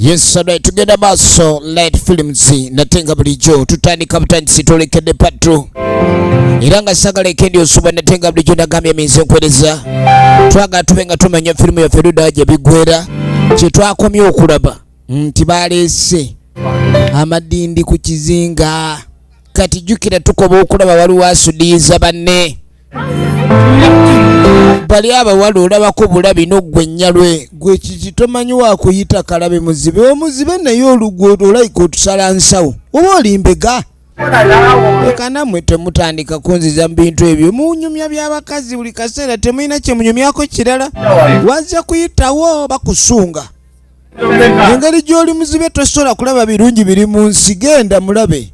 Yes, alright, tugenda maaso. Light Films, nate nga bulijjo tutandika butandisi, twolekedde patro era nga sagala ekendi osuba. Nate nga bulijjo nagambye eminze nkwereza, twagala tube nga tumanya firimu yaffe ludda gye biggwera. Kyetwakomye okulaba nti baleese amadindi ku kizinga. Kati jjukira tukoba okulaba waliwo asudiyiza banne bali abawala, olabako bulabi noggwe ennyalwe gwe kiki tomanyi wakuyita kalabe muzibe omuzibe, naye olugwe olayika otusala nsawo oba oli mbega. Leka nammwe temutandika kunziza mu bintu ebyo. Munyumya by'abakazi buli kaseera, temulina kyemunyumyako kirala. Wazza kuyitawo bakusunga engeri gy'oli muzibe, tosobola kulaba birungi biri mu nsi. Genda mulabe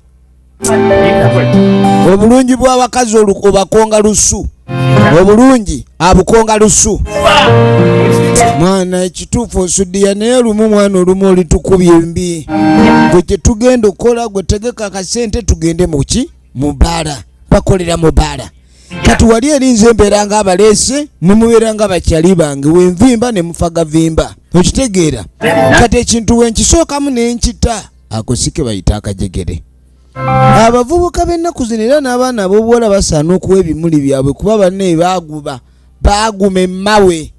obulungi bw'abakazi, obakonga lusu, obulungi abukonga lusu. Mwana, ekituufu osudiya, naye lumu mwana olumu olitukubya embi. Gwe kyetugenda okukola, gwe tegeka akasente tugende muki mu bbaala, bakolera mu bbaala. Kati wali erinze embeera nga abaleese, nemubeera nga bakyali bange, wenvimba ne mufagavimba, okitegeera? Kati ekintu wenkisookamu nenkita, ako si ke bayita akajegere. Abavubuka b'ennaku zino era n'abaana ab'obuwala basaana okuwa ebimuli byabwe, kuba banne baaguba baaguma emmawe.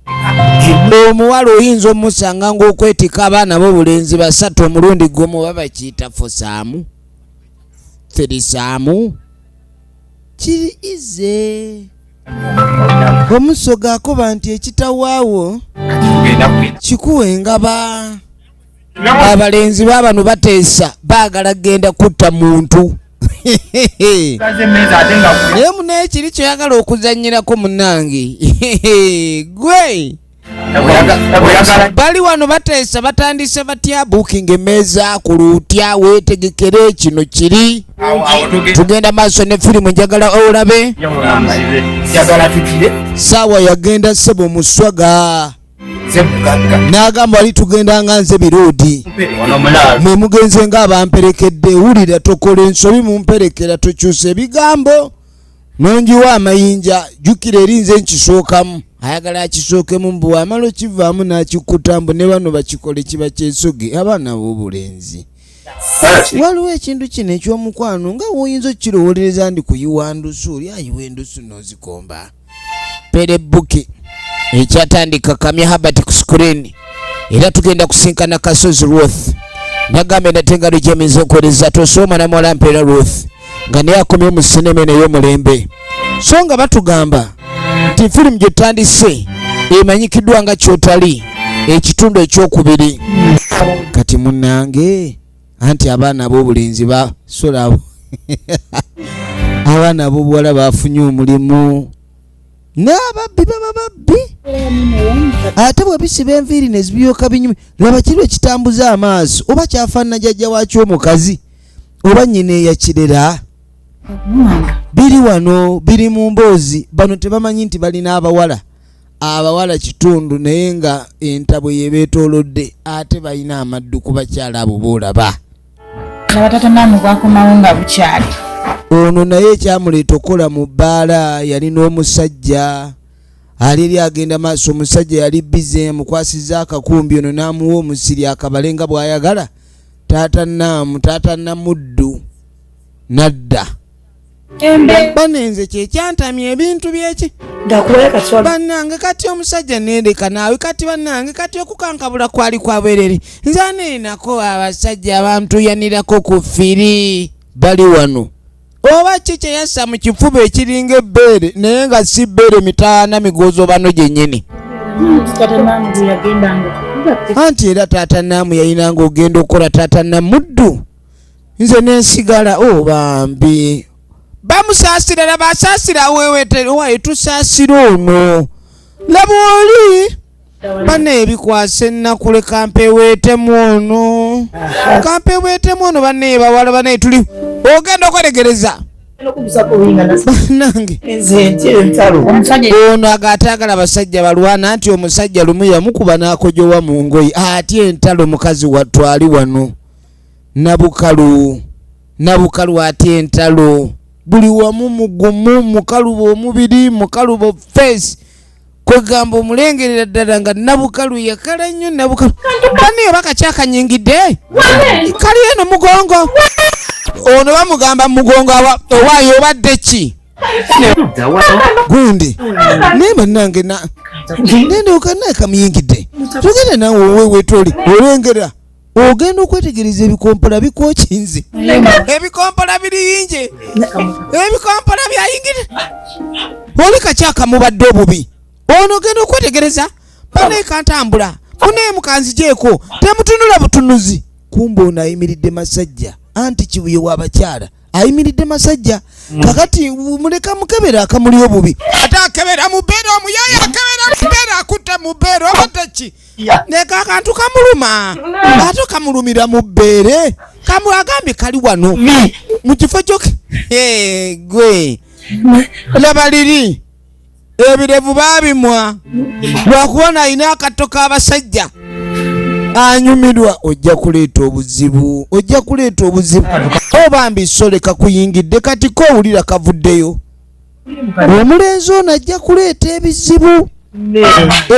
Omuwala oyinza omusanga ng'okwetika abaana b'obulenzi basatu omulundi gumu, oba bakiyita fosaamu ferisaamu, kiri ize. Omusoga akoba nti ekitawaawo kikuwa engaba. Abalenzi baabano bateesa, baagala genda kutta muntu, naye munaye kiri kyoyagala okuzanyirako munange gwe. Bali wano bateesa, batandise batya booking emmeeza ku luutya, weetegekere kino kiri. Tugenda maaso ne firimu, njagala olabe. Saawa yagenda ssebo muswaga n'agamba wali tugenda nga nze biroodi, mwe mugenze nga abamperekedde. Wulira, tokola ensobi mumperekera, tokyusa ebigambo nongiwa amayinja. Jjukira eri nze nkisookamu, ayagala akisookemu, mbu amala okivaamu n'akikuta, mbu ne bano bakikole kiba kyesoge. Abaana b'obulenzi, waliwo ekintu kino ekyomukwano nga woyinza okukirowoolereza ndi kuyiwa ndusu, oli ayiwa endusu n'ozikomba perebuki ekyatandika. Kamya Habert ku screen, era tugenda kusinkana Kasozi Ruth. Nagambye nate jemiza okwereza tosooma namuwala Mpeera Ruth nga naye akomye mu sinema eno ey'omulembe. So nga batugamba nti firimu gye tutandise emanyikiddwa nga Kyotali, ekitundu ekyokubiri. Kati munnange, anti abaana ab'obulenzi basola abo, abaana ab'obuwala bafunye omulimu n'ababbi baba babbi, ate bwe bisiba enviiri ne zibyoka binyumi. Laba kiro ekitambuza amaaso, oba kyafaanana jjajja waakyo omukazi oba nnyina eyakirera. Biri wano biri mu mboozi. Bano tebamanyi nti balina abawala, abawala kitundu, naye nga entabwe yebeetoolodde, ate balina amaddu ku bakyala abo boolaba. Laba tata naamu bwakomawo nga bukyali. Ono naye ekyamuleeta okukola mu bbaala, yalina omusajja ali eri agenda maaso. Omusajja yali bize, amukwasiza akakumbi, ono n'amuwa omusiri akabale nga bw'ayagala. Taata naamu, taata namuddu nadda banenze kyekyantamya ebintu byeki. Ngakuwayo kati. Bannange, kati omusajja nendeka naawe. Kati bannange, kati okukankabula kwali kwa bwerere. Nze aneenako abasajja abantuyanirako ku firi bali wano, oba ki kyeyassa mu kifuba ekiringa ebbeere, naye nga si bbeere, mitaana migozo bano gyennyini. Tata naamu gwe yagendanga. Anti era taata naamu yayinanga ogenda okukola taata namuddu, nze nensigala. O bambi bamusaasira, laba asaasira awewete, owaye tusaasira ono, laba oli bana ebikwasa ennaku. Leka mpeweetemu ono, kampeweetemu ono. Bannaye bawala, bannaye tuli ogenda okweregereza bannange. Nze ntya entalo. Omusajja. Ono agaatayagala abasajja balwana, nti omusajja lumu yamukuba n'akojowa mu ngoye, atya entalo. Mukazi wattu ali wano Nabukalu, Nabukalu atya entalo. Buli wamu mugumu, mukaluba omubiri, mukaluba face. Kwegamba omulengerera ddala nga Nabukalu yakala nnyo. Nabukalu baniyo bakakyakanyingidde kali eno mugongo ono bamugamba mugongo owaayo obadde ki gundi naye bannange nendooka naye kamuyingidde tugenda nawe owewetoli olengera ogenda okwetegereza ebikompola bikwokinze ebikompola biriyinje ebikompola byayingire oli kakyakamubadde obubi ono ogenda okwetegereza baneekantambula muneemukanzijeeko temutunula butunuzi kumbe ono ayimiridde masajja anti Kibuye w'abakyala ayimiridde masajja. Kakati muleka mukebera akamuli obubi ate akebera mubeere omuyaya akebera mubeere akutte mubeere obadde ki neka akantu kamuluma ate kamulumira mu bbeere kamu agambye kali wano mu kifo kyo gwe laba liri ebirevu baabimwa lwakuba nalina akatto k'abasajja anyumirwa ojja kuleeta obuzibu ojja kuleeta obuzibu obambi soleka kuyingidde kati ko owulira kavuddeyo omulenzi ono ajja kuleeta ebizibu.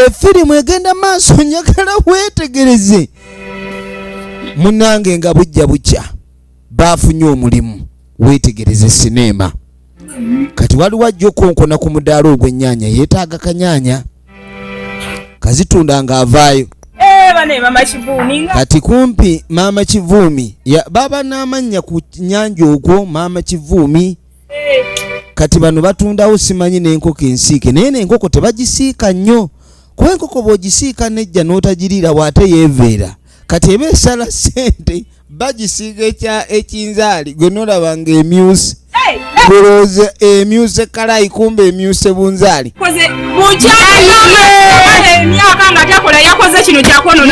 Efirimu egenda maaso njagala weetegereze munnange nga bujja bukya baafunye omulimu weetegereze sineema kati waliwo ajja okukonkona ku mudaala ogw'ennyaanya yeetaaga kanyaanya kazitunda ng'avaayo. Kati kumpi maama Kivuumi baba n'amannya ku nnyanja okwo maama Kivuumi kati bano batundawo simanyi n'enkoko ensiike naye n'enkoko tebagisiika nnyo kuba enkoko bw'ogisiika nejja n'otagiriira bw'ate yeeveera kati eba esala ssente bagisiiga ekinzaali gwe nolaba nga emyuse golowooza emyuse kalayi kumbe emyuse bunzaali.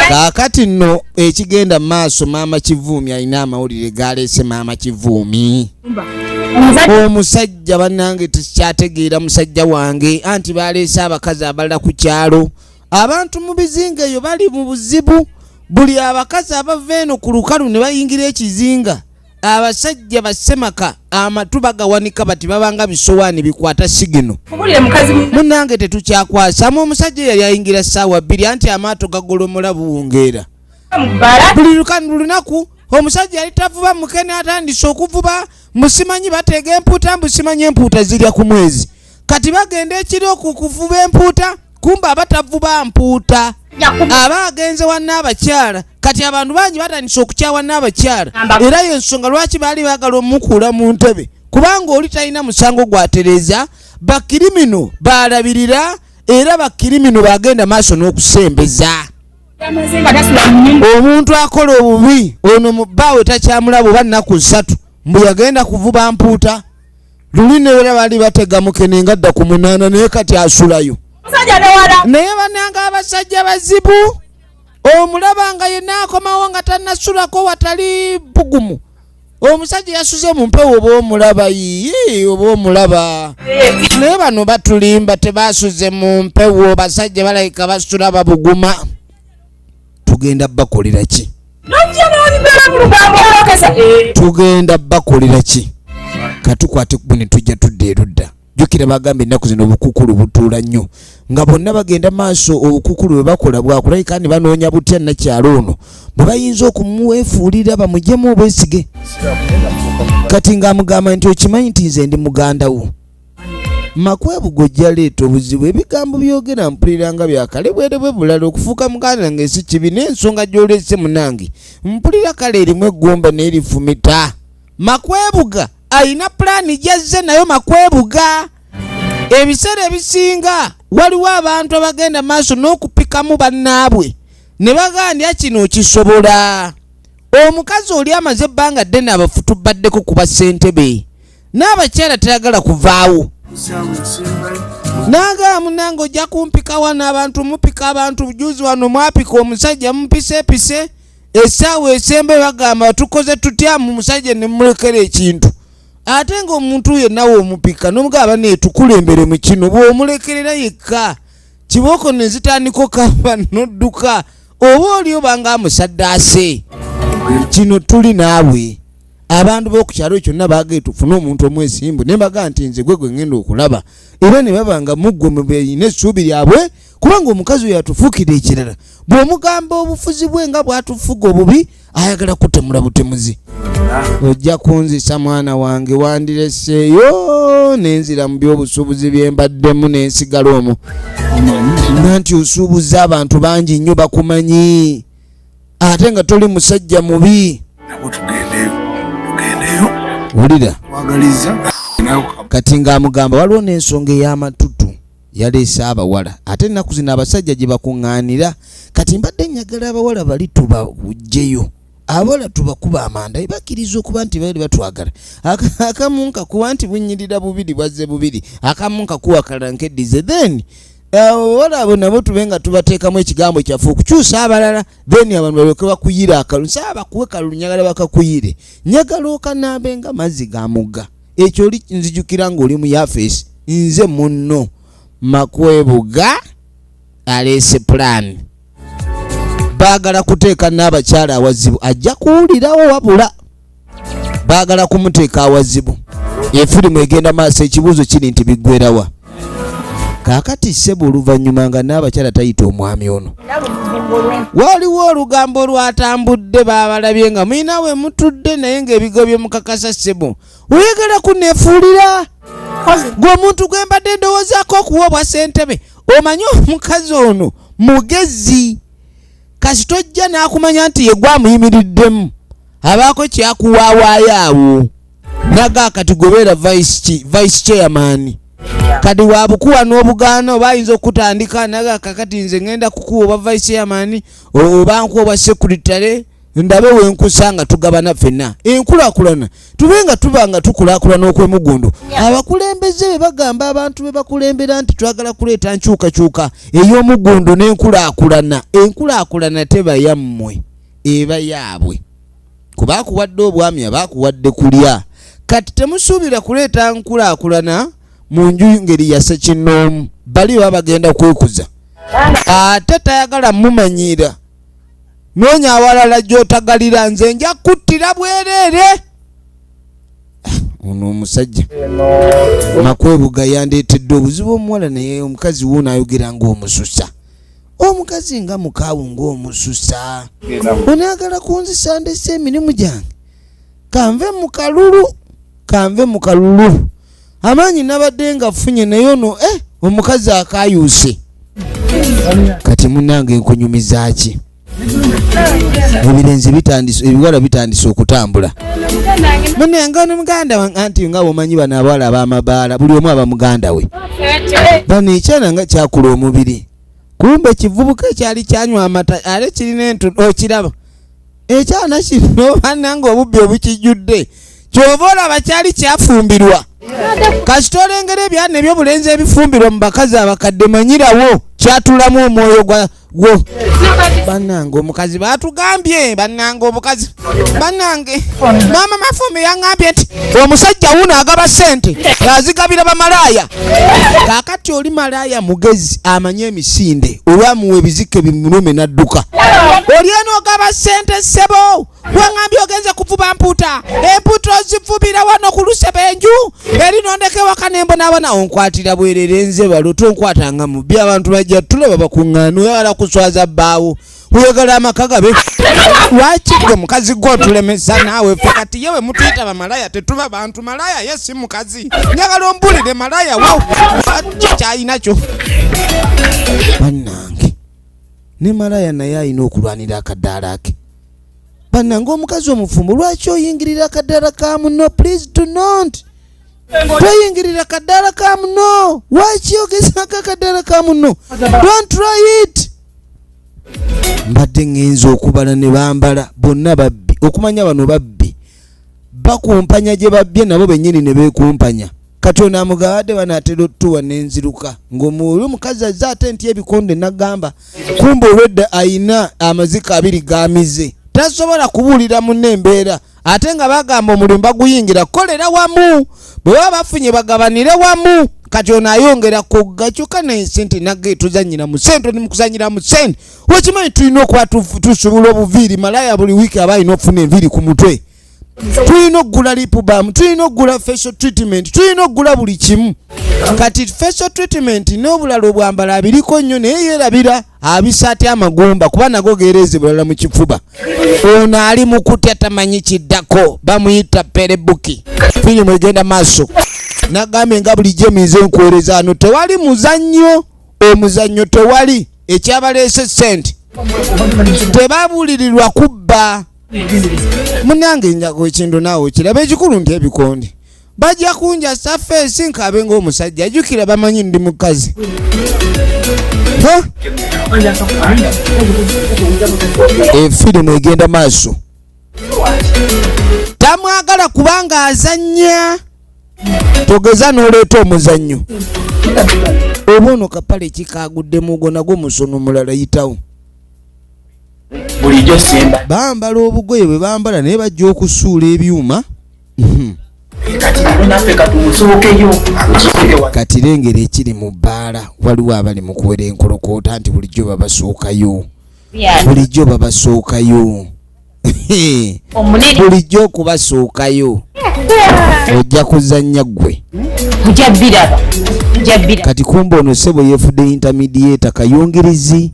Kaakati nno ekigenda mu maaso maama Kivuumi alina amawulire galeese maama Kivuumi omusajja bannange tekyategeera musajja wange anti baleese abakazi abalala ku kyalo abantu mu bizinga eyo bali mu buzibu buli abakazi abava eno ku lukalu ne bayingira ekizinga abasajja bassemaka amatu bagawanika bati babanga bisowaani bikwata sigino munnange tetukyakwasamu omusajja yali ayingira ssaawa 2 anti amaato gagolomola buwungeera buli lunaku omusajja yali tavuba mukene atandise okuvuba musimanyi bateega empuuta mbu simanyi empuuta zirya ku mwezi kati bagenda ekiro okuvuba empuuta kumbe abatavuba mpuuta aba agenze wa n'abakyala kati abantu bangi batandise okukyawa n'abakyala era y'ensonga lwaki baali baagala omukuula mu ntebe kubanga oli talina musango gwatereeza bakirimino baalabirira era bakirimino bagenda maaso n'okusembeza omuntu akola obubi ono mu bbaawe takyamulaba oba nnaku 3 mbu yagenda kuvuba mpuuta luli newera baali batega mukene nga dda ku 8 naye kati asulayo naye bannange abasajja bazibu omulaba nga yenna akomawo nga tannasulako watali bugumu omusajja yasuze mu mpewo oba omulaba yii oba omulaba naye bano batulimba tebasuze mu mpewo basajja balabika basula babuguma tugenda bakolera ki tugenda bakolera ki katukwate kubuni tujja tudda erudda jjukira bagamba ennaku zino obukukulu butuula nnyo nga bonna bagenda maaso obukukulu bwe bakola bwakulabika ne banoonya butya nnakyalo ono bwe bayinza okumuweefuulira bamugyemu obwesige kati ng'amugamba nti okimanyi nti nze ndi muganda wo Makwebugo ojja leeta obuzibu ebigambo byogera mpulira nga byakalebwerebwe bulala okufuuka muganda nga ensi kibi n'ensonga gy'olese munange mpulira kale erimu eggumba n'erifumita Makwebuga alina pulaani gy'azze nayo Makwebuga ebiseera ebisinga waliwo abantu abagenda maaso n'okupikamu bannaabwe ne bagandya kino okisobola omukazi oli amaze ebbanga ddene abafutubaddeko kuba ssentebe n'abakyala tayagala kuvaawo nagamba munange ojja kumpika wano abantu mupika abantu juzi wano mwapika omusajja mupiseepise essaawa esembe bagamba tukoze tutya mu musajja ne mulekera ekintu ate ng'omuntu yenna w'omupika n'omugamba neetukulembere mu kino bw'omulekerera yekka kibooko ne zitandika okamba n'odduka oba oli obanga amusaddaase kino tuli naawe. Abantu b'oku kyalo kyonna baagee tufune omuntu omwesimbu, ne mbaga nti nze gwe gwe ŋŋenda okulaba, era ne baba nga muggwe mwe beerina essuubi lyabwe, kubanga omukazi oyo atufuukira ekirala. Bw'omugamba obufuzi bwe nga bw'atufuga obubi, ayagala kutemula butemuzi. Ojja kunzisa mwana wange, wandireseeyo nenzira mu by'obusuubuzi bye mbaddemu nensigala omwo. Nanti osuubuza abantu bangi nnyo bakumanyi, ate nga toli musajja mubi. Wulira kati ng'amugamba waliwo n'ensonga ey'amatutu yaleese abawala, ate ennaku zino abasajja gye bakuŋŋaanira. Kati mbadde njagala abawala bali tubawujjeyo, abawala tubakuba amanda, bakkiriza okuba nti bali batwagala. Akamu nkakuwa nti bunyirira bubiri bwazze bubiri, akamu nkakuwa kalala nkeddize, then abawala abo nabo tube nga tubateekamu ekigambo kyaffe okukyusa abalala, then abantu balyoke bakuyire akalulu. Nsaba bakuwe kalulu, njagala bakakuyire, njagala okanaabe nga mazzi ga mugga. Ekyo oli nzijukira ng'oli mu yafeesi, nze munno Makwebuga aleese pulaani, baagala kuteeka n'abakyala awazibu, ajja kuwulirawo, wabula baagala kumuteeka awazibu. Efirimu egenda maaso, ekibuuzo kiri nti biggwerawa? Kaakati ssebo oluvannyuma nga n'abakyala tayita omwami ono, waliwo olugambo lwatambudde, baabalabye nga mulina we mutudde, naye ng'ebigo bye mukakasa. Ssebo oyagala kuneefuulira gwe omuntu gwe mbadde ndowoozaako okuwa obwa ssentebe. Omanyi omukazi ono mugezi, kasita ojja n'akumanya nti ye gwamuyimiriddemu, abaako kyakuwaawaayo awo naga kati gobeera vice chairman, kati wabukuwa n'obugaana, oba ayinza okutandika naga kakati nze ngenda kukuwa oba vice chairman oba nkuwa obwa secretary, ndabe wenkusanga tugabana ffenna enkulaakulana, tube nga tuba nga tukulaakulana okw'emuggundu. Abakulembeze be bagamba abantu be bakulembera nti twagala kuleeta nkyukakyuka ey'omuggundu n'enkulaakulana. Enkulaakulana teba yammwe, eba yaabwe, kuba akuwadde obwami aba akuwadde kulya. Kati temusuubira kuleeta nkulaakulana mu nju ngeri ya ssekinnoomu, bali baba bagenda kwekuza, ate tayagala mumanyiira. Noonya awalala gy'otagalira, nze nja kuttira bwereere. Ono omusajja Makwebuga yandeetedde obuzibu omuwala, naye omukazi wuuno ayogera ng'omususa, omukazi nga mukaawu ng'omususa. Onaagala kunzisa, ndese emirimu gyange, kanve mu kalulu, kanve mu kalulu. Amaanyi nabadde nga funye, naye ono omukazi akayuuse. Kati munnange nkunyumiza ki? Ebirenzi bitandise, ebiwala bitandise okutambula. Munange ono muganda wange, anti nga bwomanyi bano abawala ab'amabaala, buli omu aba muganda we. Bano ekyana nga kyakula omubiri, kumbe ekivubuka ekyali kyanywa amata ate kirina entuno, okiraba ekyana kino bannange obubbi obukijjudde, kyova olaba kyali kyafumbirwa. Kasita olengera ebyana ebyobulenzi ebifumbirwa mu bakazi abakadde, manyirawo kyatulamu omwoyo gwa gwo. Bannange omukazi batugambye, bannange omukazi, bannange maama Mafumbi yaŋŋambye nti omusajja wuno agaba ssente ng'azigabira bamalaaya. Kaakati oli malaaya mugezi amanye emisinde, olwamuwa ebizike bimulume n'adduka. Oli eno ogaba ssente, ssebo waŋŋambye ogenze kuvuba mpuuta, empuuta ozivubira wano ku lusebenju eri nondeka ewaka nembonaabona, onkwatira bwerere nze balo tonkwatanga mubbi, abantu bajja tulaba bakuŋŋaana, oyagala kuswaza bbaawo, oyagala amaka gabe. Lwaki gwe mukazi gwe otulemesa naawe? Ffe kati ye we mutuyita bamalaya, tetuba bantu. Malaya ye si mukazi, njagala ombulire malaya wa kyalina kyo. Bannange ne malaya naye alina okulwanira akadaala ke. Bannange omukazi omufumbo, lwaki oyingirira akadaala ka muno? Please do not toyingirira kadaala ka muno. Lwaki ogezaako akadaala ka muno? Don't try it. Mbadde ŋŋenza okubala ne bambala bonna babbi, okumanya bano babbi bakumpanya gye babbye nabo bennyini ne beekumpanya. Kati ono amugabadde banaatera otuwa n'enziruka ng'omuli omukazi azze ate nti ebikonde nagamba kumbe olwedda ayina amazika abiri gamize, tasobola kubuulira munne embeera, ate nga bagamba omulimu baguyingira kukolera wamu, bwe baba bafunye bagabanire wamu. Kati ono ayongera kugga kyokka naye sente nagge tuzanyira mu sente, oli mukuzanyira mu sente. Wekimanyi tulina okuba tusubula obuviiri, malaya buli wiiki aba alina okufuna enviiri ku mutwe. Tulina okugula lip balm, tulina okugula facial treatment, tulina okugula buli kimu. Kati facial treatment n'obulala obwambala abiriko nnyo, naye yeerabira abisa atya amagumba, kuba nago geereze bulala mu kifuba. Ono ali mu kutya, tamanyi kiddako. Bamuyita Perebuki. Firimu egenda maaso. Nagambye nga bulijjo emize nkuweereza ano, tewali muzannyo, omuzannyo tewali. Ekyabaleese sente, tebabuulirirwa kubba. Munange, njago ekintu naawe kiraba ekikulu nti ebikonde bajja kunjasa face nkabe ng'omusajja. Jjukira bamanyi ndi mukazi. Ha? Efirimu egenda maaso. Tamwagala kubanga azannya. Togeza n'oleeta omuzannyo oba ono kapale kikaguddemu, gwo nagwo musono mulala yitawo. Bulijjo simba. Bambala obugoye bwe bambala, naye bajja okusuula ebyuma. Kati leero naffe katumusookeyo akiteeke wa. Kati lengera ekiri mu bbaala. Waliwo abali mu kuwera enkolokoota nti bulijjo babasookayo, bulijjo babasookayo, Omunene. bulijjo okubasookayo. Ojja kuzannya ggwe. Ojja biraba, ojja biraba. Kati kumba ono ssebo yeefudde intermediator, kayungirizi.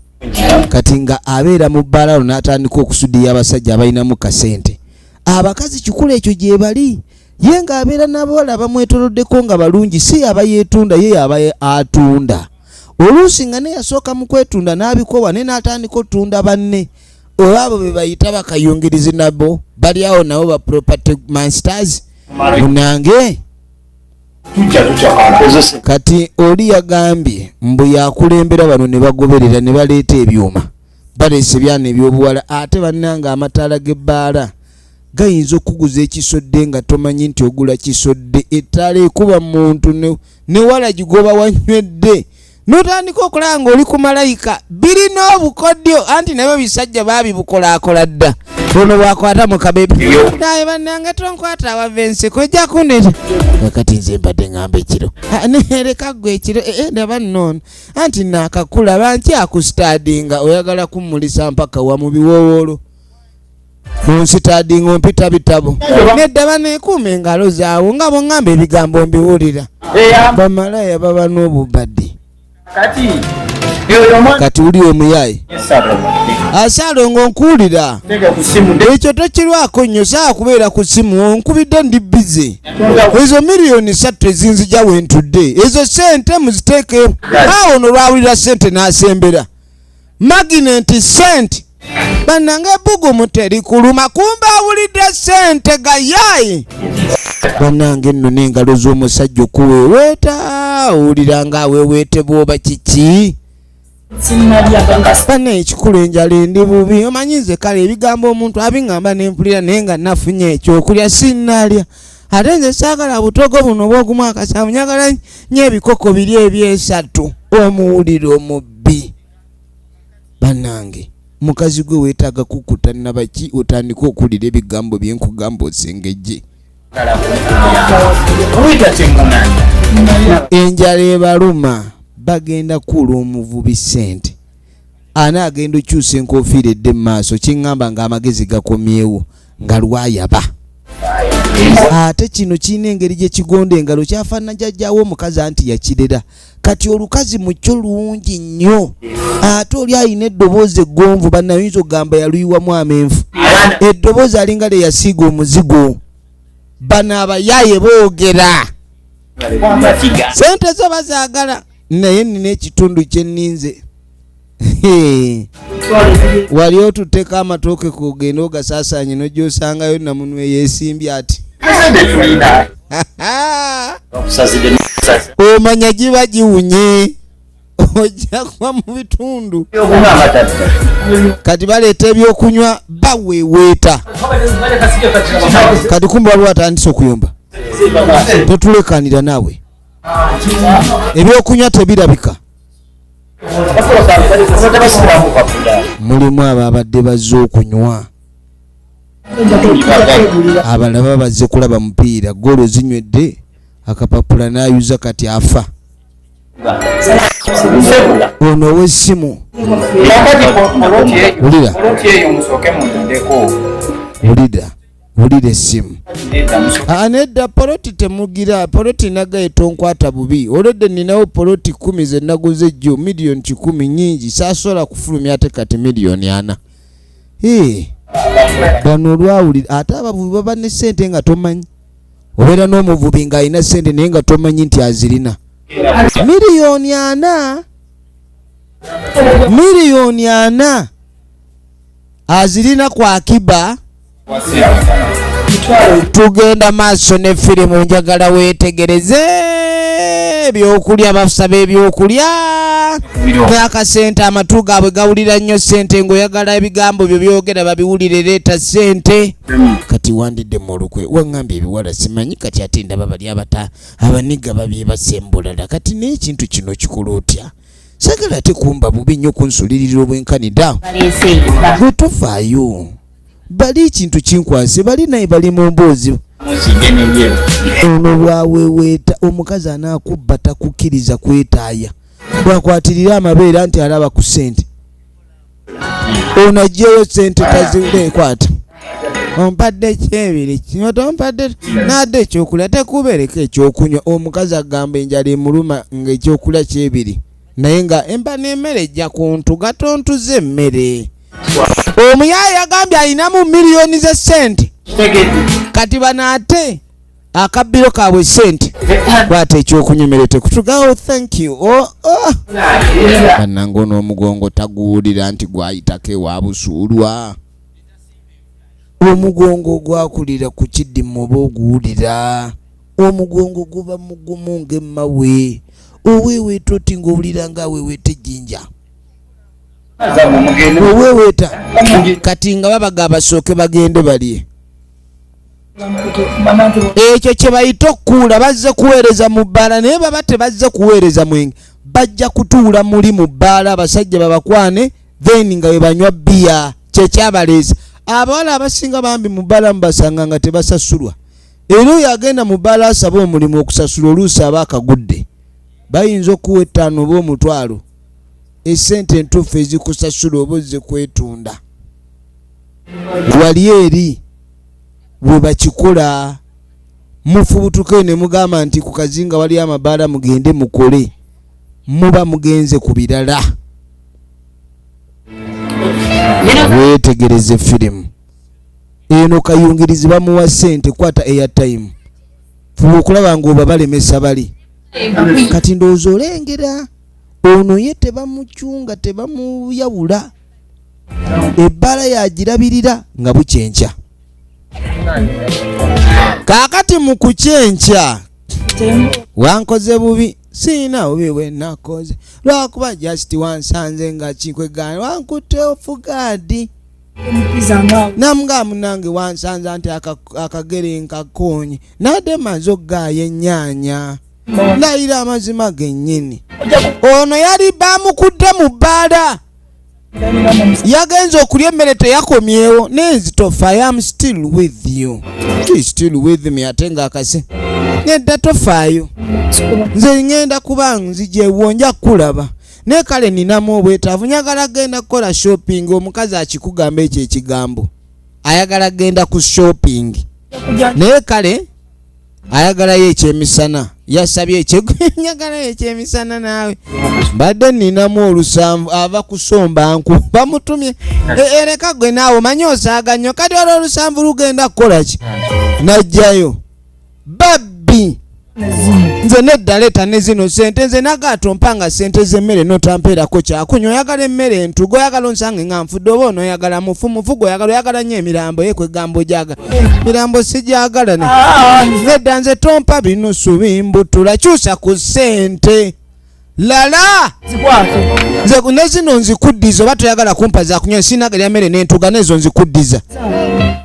Kati nga abeera mu bbaala lo n'atandika okusudiya abasajja abalinamu kasente, abakazi kikulu ekyo gye bali. Ye ng'abeera n'abawala abamwetoloddeko nga balungi, si yaba yeetunda, ye yaba atunda. Oluusi nga ne yasooka mu kwetunda n'abikowa, ne n'atandika otunda banne, oba abo be bayita bakayungirizi, nabo bali awo, nabo ba property masters munange. Tujja tutya kankozese. Kati oli yagambye mbu yakulembera bano ne bagoberera ne baleeta ebyuma, baleese ebyana ebyobuwala. Ate bannanga amataala g'ebbaala gayinza okuguza ekisodde nga tomanyi nti ogula kisodde. Ettaala ekuba muntu ne wala gigoba wanywedde, n'otandika okulaba ng'oli ku malayika. Birina obukodyo, anti nabyo bisajja baabibukolakola dda. Ono bwakwata mu kabebi naye, bannange, tonkwata awava enseko, ojja kundeeta. Kakati nze mbadde ŋŋamba ekiro. Ah, nereka ggwe ekiro. Eh, eh, ndaba nno anti naakakulaba nkyakusitaadinga, oyagala kummulisa mpaka wa mu biwoowoolo munsitaadinga ompita bitabo. Nedda, baneekuuma engalo zaawo nga bweŋŋamba ebigambo mbiwulira. Bamalaya baba n'obubadde. Kati oyo omwana. Kati wuli omuyayi. Essalongo. Asalongo, nkuwulira. Teeka ku simu. Ekyo tokirwako nnyo, saa kubeera ku simu, onkubidde ndi busy. Ezo 3 miliyoni ezinzija wentudde, ezo sente muziteeke awo. No lwawulira sente n'asembera maginenti sente. Bannange, ebbugumu terikuluma, kumba awulidde sente gayayi. Bannange nno, n'engalo z'omusajja okuweeweeta, owulira nga aweeweetebwa oba kiki? Banna, ekikulu enjala endi bubi. Omanyi nze kale ebigambo omuntu abiŋŋamba nempulira, naye nga nafunye ekyokulya sinnalya. Ate nze saagala butogo buno obwogumu akasanvu, njagala nnyo ebikoko biri ebyesatu. Omuwuliro omubbi. Bannange, mukazi gwe weetaaga kukuta nabaki otandike okuwulira ebigambo byenkugamba osengejje. Wita temunani. Enjala ebaluma, bagenda kuula omuvubi ssente. Ana agenda okyusa enkofiira edde mu maaso, kiŋŋamba ng'amagezi gakomyewo nga lwayaba. Ate kino kirina engeri gye kigonda engalo, kyafaanana jjajjaawo omukazi anti yakirera. Kati olukazi mu kyo lungi nnyo, ate oli alina eddoboozi eggonvu. Bannayinza okugamba yaluyiwamu amenvu, eddoboozi alinga lye yasiiga omuzigo. Bano abayaaye boogera. Sente zo bazaagala, naye nina ekitundu kye nninze. Wali otutteko amatooke kugenda ogasaasaanye, nojja osangayo namunwe yeesimbye ati. Sente tulina. Bakusazidde n'okusaza. Omanya giba giwunye, ojja kuba mu bitundu. Okunywa amatata. Kati baleeta ebyokunywa, baweeweeta. Kati kumbe waliwo atandise okuyomba. Totulekanira naawe, ebyokunywa tebirabika. Mulimu abo abadde bazze okunywa, abalala bazze kulaba mupiira. Golo zinywedde akapapula n'ayuza, kati afa ono ow'essimu. Kakati Wulira. poloti eyo musooke mundeko. Wulira. Wulira essimu. Aa, nedda, poloti temugira poloti. Nagaye tonkwata bubi, olwedde ninawo poloti 10 ze naguze ejjo 100 million nyingi, saasobola kufulumya ate kati 40 million. Ee, bano olwawulira ate abavubi baba ne ssente nga tomanyi. Obeera n'omuvubi ng'alina ssente naye nga tomanyi nti azirina. 40 million, 40 million azirina kwa akiba. Tugenda maaso ne firimu. Njagala weetegereze ebyokulya, basaba ebyokulya n'akasente. Amatu gaabwe gawulira nnyo sente, ng'oyagala ebigambo byo byogera babiwulire, leeta sente. Kati wandidde mu olukwe, waŋŋambye ebiwala simanyi. Kati ate ndaba bali abata abaniga babyebasembulala. Kati naye ekintu kino kikola otya? Sagala ate kumba bubi nnyo kunsulirira obwenkanidde. Baleese. Gwe tofaayo, bali ekintu kinkwase, bali naye bali mu mboozi. Musige n'enjeru. Ono bwaweweeta omukazi anaakubba takukkiriza kwetaaya, bwakwatirira amabeere nti alaba ku ssente. Ono aggyeyo sente tazikwata. Ompadde kyebiri kino, tompadde nadde ekyokulya, tekubeereko ekyokunywa. Omukazi agamba enjala emuluma ng'ekyokulya kyebiri, naye nga emba n'emmere ejja kuntuga, tontuze emmere. Omuyaaye yagambye alinamu miliyoni z'essente. Kati bano ate akabbiro kaabwe sente. Kwata ekyokunywa, emmere tekutuga. Oh, thank you. Oh. Bannange, ono omugongo taguwulira nti gwayitako ewa busuulwa. Omugongo gwakulira ku kiddimu oba oguwulira, omugongo guba mugumu ng'emmawe. Oweeweeta oti ng'owulira ng'aweeweeta ejjinja. Oweeweeta kati nga babaga basooke bagende balye. Ekyo kye bayita okukuula. Bazze kuweereza mu bbaala, naye baba tebazze kuweereza mwenge, bajja kutuula muli mu bbaala, abasajja babakwane, then nga bwe banywa bbiya. Kyekyabaleeza. Abawala abasinga bambi mu bbaala mubasanga nga tebasasulwa, era oyo agenda mu bbaala asaba omulimu okusasula oluusi aba akagudde. Bayinza okuwa 5 oba 100. Esente entuufu ezikusasula oba ozze kwetunda wali eri bwe bakikola. Mufubutuke ne mugamba nti ku kazinga wali amabaala, mugende mukole, muba mugenze ku birala. Weetegereze firimu eno. Kayungirizi bamuwa ssente, kwata airtime, fuba okulaba ng'oba balemesa bali. Kati ndowooza olengera ono ye tebamucunga, tebamuyawula, ebbaala yagirabirira nga bukyenkya. Kaakati mu kukyenkya wankoze bubi, siina bubi bwe nakoze, lwakuba just wansanze nga kikwegana, wankutte ofugaadi. Namugaa munange wansanza nti akagere nkakonye, nadde maze okugaaya ennyaanya. Ndayira amazima gennyini, ono yali bamukudde mu bbaala, yagenze okulya emmere teyakomyewo. Nenzitofa, I am still with you. She still with me. Ate ngaakase nedda, tofaayo, nze ŋŋenda kuba nzija ewuwo, nja kukulaba. Naye kale ninamu obwetaavu, njagala genda kukola shopping. Omukazi akikugamba ekyo ekigambo, ayagala genda ku shopping, naye kale ayagalayo ekyemisana. Yasabye ekyego, njagalayo ekyemisana. Naawe mbadde ninamu 7, ava kusomba nku, bamutumye. Ereka gwe naawe omanyi osaaga nnyo. Kati olwo 7 lugenda kukola ki? Najjayo babbi. Nze nedda, leeta ne zino sente. Nze nagaato mpanga sente z'emmere notampeerako kyakunywa. Oyagala emmere entugo, oyagala onsange nga nfudde, oba onooyagala mufu mufu gwe oyagala? Oyagala nnyo emirambo. Ye kwegamba ojaga mirambo, sijagala nedda. Nze tompa binusu bimbutula, kyusa ku ssente lala. Nze ne zino nzikuddiza, oba toyagala kumpa zakunywa, sinagalya mmere n'entuga nezo nzikuddiza.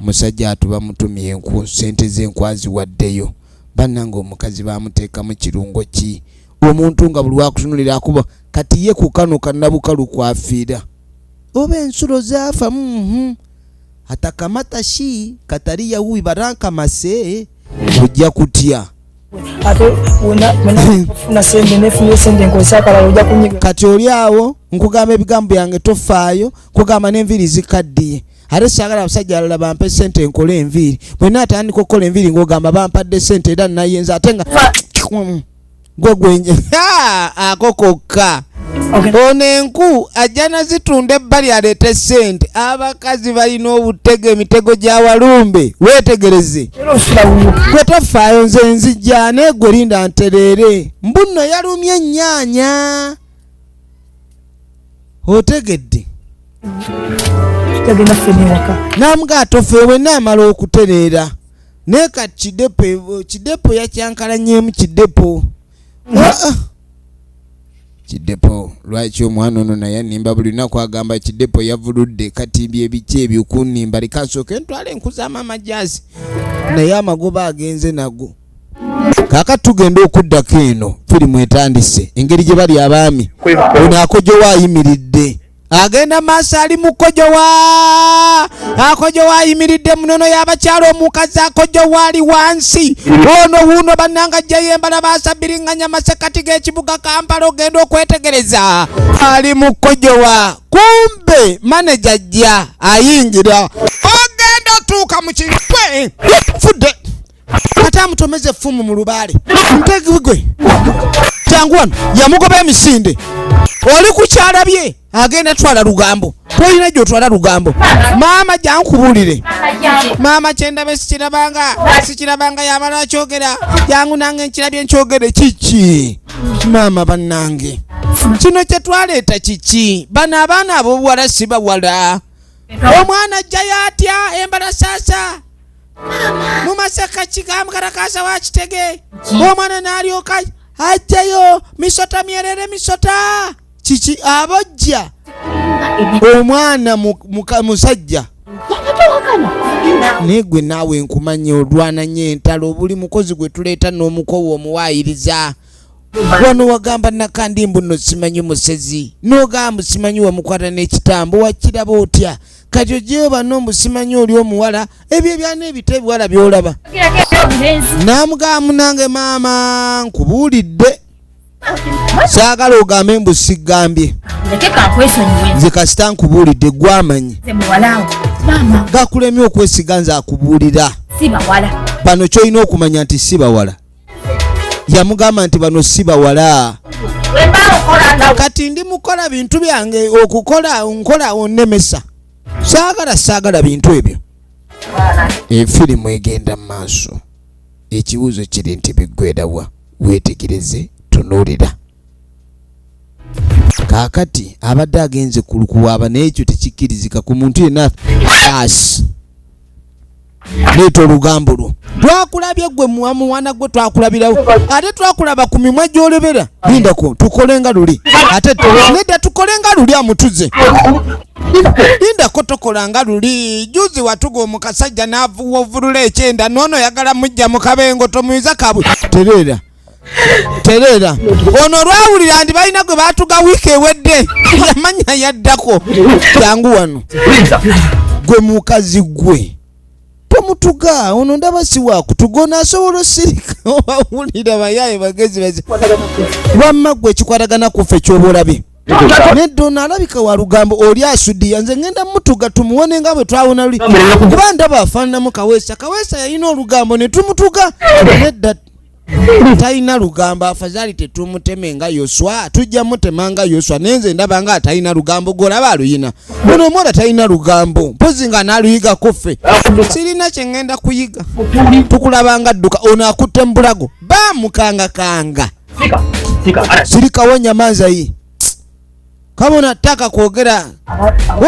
Musajja atuba mutumye enku, sente z'enku aziwaddeyo. Bannange, omukazi bamuteekamu kirungo ki? Omuntu nga buli wakutunulira akuba. Kati ye ku kano kannabukalu kwafiira oba ensulo zaafa. Atakamata shi katali yawubi barankamase, ojja kutya. Ate wena ofuna sente, nefuna sente nkozesa akalala, ojja kunyiga. Kati oli awo nkugamba ebigambo byange, tofaayo, nkugamba n'enviiri zikaddiye. Ate saagala abasajja alala bampe sente nkole enviiri. Bwe naatandika okukola enviiri ng'ogamba bampadde sente era nayenza ate nga gwe gwenje ako kokka. Ono enku ajja nazitunda ebbali aleete sente. Abakazi balina obutego, emitego gya walumbe. Weetegereze. Gwe tofaayo, nze nzijja naye gwe linda ntereere. Mbu nno yalumye ennyaanya. Otegedde? Tugenda ffenna ewaka. N'amugaa tofeewe naamala okutereera. Naye kati kidepo, kidepo yakyankalanyemu kidepo. Ah, ah. Kidepo lwaki omwana ono naye annimba buli lunaku agamba kidepo yavuludde? Kati bye biki ebyo kunnimba? Leka nsooke ntwale enku za maama Jazi, naye amagoba agenze nago. Kaakati tugenda okuddako eno firimu etandise engeri gye bali abaami. Ono akojowa ayimiridde, agenda maaso, ali mukojowa, akojowa ayimiridde munono y'abakyala. Omukazi akojowa ali wansi ono wuuno bannanga ajjayo embala basabiringanya masekati g'ekibuga Kampala. Ogenda okwetegereza ali mukojowa, kumbe maneja ajja ayingira, ogenda otuuka mu kikwe fudde ate amutomeza effumu mu lubaale. Ntegwe jangu wano, yamugoba emisinde. Oli ku kyalabye agenda twala lugambo, tolina gyotwala lugambo. Maama jankubuulire, maama kyendabe sikirabanga, sikirabanga. Yamala akyogera, jangu nange nkirabye nkyogere. Kiki maama bannange kino kyetwaleeta kiki? Bano abaana ab'obuwala si bawala. Omwana ajjayo atya embalasaasa mu masaka kigamukarakasa wa kitege, omwana n'alyoka ajjayo misota myerere misota kiki abojja omwana musajja. Naye gwe naawe nkumanya olwana nnyo entalo. Buli mukozi gwe tuleeta n'omukowa omuwaayiriza wano. Wagamba nakandi mbu nno simanyi musezi, n'ogamba simanyi wamukwata n'ekitambo wakiraba otya? Kati ogyeyo bano mbu simanyi oli omuwala, ebyo ebyana ebito ebiwala by'olaba. Namugamba munange maama nkubuulidde, saagala ogambe mbu sigambye. Ndeke kankwesonyiwe. Nze kasita nkubuulidde gwamanyi. Nze muwalawo maama. Gakulemye okwesiga nze akubuulira. Si bawala. Bano kyolina okumanya nti si bawala. Yamugamba nti bano si bawala. Wemba okola nga Kati ndi mukola bintu byange, okukola nkola onnemesa. Saagala, saagala bintu ebyo. Efirimu egenda mu maaso. Ekibuuzo kiri nti biggwerawa? Weetegereze, tunuulira. Kaakati abadde agenze ku kuwaaba, naye ekyo tekikkirizika ku muntu yenna. Asi leeta olugambo lwo. Twakulabye gwe muwana gwe, twakulabirawo ate twakulaba ku mimwa gy'olebera. Lindako tukole nga luli ate nedda, tukole nga luli amutuze. Lindako, tokola nga luli. Juzi watuga omukasajja n'avulula ekyenda, noono oyagala mujja mu kabengo tomuyiza kabwe. Tereera, tereera. Ono olwawulira nti balina gwe batuga wiiki ewedde, yamanya yaddako. Jangu wano gwe mukazi gwe, tomutuga ono. Ndaba si wakutuga ono, asobola osirika. Obawulira bayaye bagezi bazi. Wamma gwe ekikwatagana ku ffe kyoba olabye nedda. Ono alabika wa lugambo, oli asudiya. Nze ngenda mutuga tumuwone nga bwe twawona luli, kuba ndaba afaananamu Kaweesa. Kaweesa yalina olugambo ne tumutuga. Nedda, talina lugambo, afazaali tetumuteme nga Yoswa, tujja mutema nga Yoswa. Naye nze ndaba nga atalina lugambo. Gwolaba aluyina ono omuwala talina lugambo, mpozi nga n'aluyigako ffe. Sirina kye ŋŋenda kuyiga. Tukulaba nga dduka. Ono akutte mu bulago bamukangakanga. Sirikawo nyamanzayi kama unataka kuogera,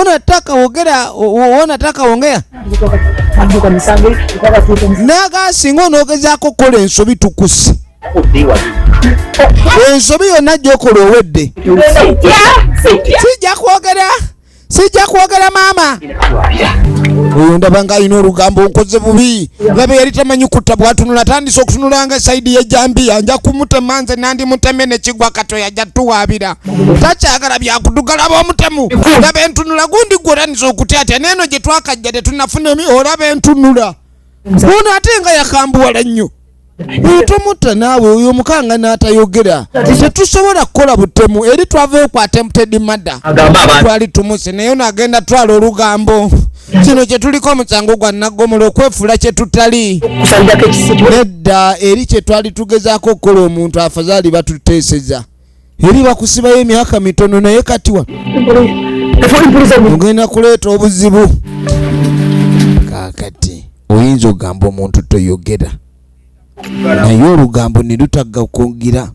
unataka ogera, unataka ongea. Naga singa onoogezaako okukola ensobi tukuse ensobi yonna gy'okola owedde. Sijja kwogera, sijja kwogera maama. Oyo ndaba nga alina olugambo. Nkoze bubi. Laba yali tamanyi kutta, bwatunula atandise okutunulanga esayidi y'ejjambiya. Nja kumutema nze, nandimutemye nekigwa kato yajja tuwaabira. Takyagala byakuduga. Laba omutemu, laba entunula gundi gwe otandise okutyatya neeno gye twakajja tetunafuna emi. Olaba entunula ono ate nga yakambuwala nnyo. Oyo tomutta naawe, oyo omukanga n'atayogera. Tetusobola kukola butemu eri, twavayo ku attempted murder. Agamba abantu. Twali tumuse naye ono agenda twala olugambo. Kino kye tuliko omusango gwa naggomola, okwefuula kye tutali. Kusalirako ekisiki. Nedda, eri kye twali tugezaako okukola omuntu, afazaali batuteeseza eri bakusibayo emyaka mitono, naye kati wa Mpuliza. Ogenda kuleeta obuzibu. Kaakati oyinza okugamba omuntu toyogera, naye olugambo ne lutagga kwongira